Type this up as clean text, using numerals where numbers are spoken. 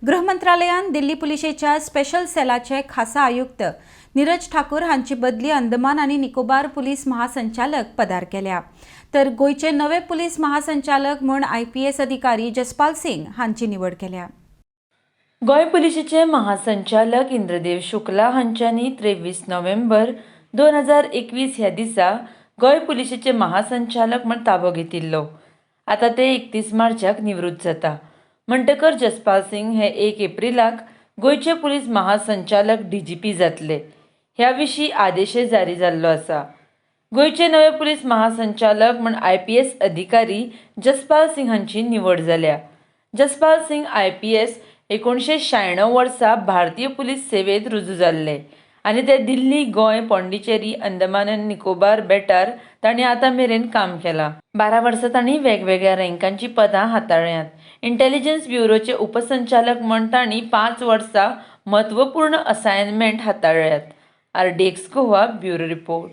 गृह मंत्रालयान दिल्ली पुलिशेच्या स्पेशल सेलाचे खासा आयुक्त निरज ठाकूर हांची बदली अंदमान आनी निकोबार पुलीस महासंचालक पदार केल्या. तर गोंयचे नवे पुलीस महासंचालक म्हूण आयपीएस अधिकारी जसपाल सिंग हांची निवड केल्या. गोंय पुलिशेचे महासंचालक इंद्रदेव शुक्ला हांच्यांनी 23 नोव्हेंबर 2021 ह्या दिसा गोंय पुलिशेचे महासंचालक म्हूण ताबो घेतिल्लो. आतां ते 31 मार्चाक निवृत्त जाता म्हणटकर जसपाल सिंग हे 1 एप्रिलाक गोंयचे पुलीस महासंचालक डीजीपी जातले. ह्या विशीं आदेशय जारी जाल्लो आसा. गोंयचे नवे पुलीस महासंचालक म्हूण आयपीएस अधिकारी जसपाल सिंग हांची निवड जाल्या. जसपाल सिंग आयपीएस 1996 वर्सा भारतीय पुलीस सेवेंत रुजू जाल्ले आनी ते दिल्ली, गोंय, पॉंडिचेरी, अंदमान आनी निकोबार बेटार तांणी आतां मेरेन काम केलां. 12 वर्सां तांणी वेगवेगळ्या रँकांची पदां हाताळ्ळ्यांत. इंटेलिजन्स ब्युरोचे उपसंचालक म्हूण तांणी 5 वर्सां म्हत्वपूर्ण assignment हाताळ्ळ्यात. RDX Goa, bureau report.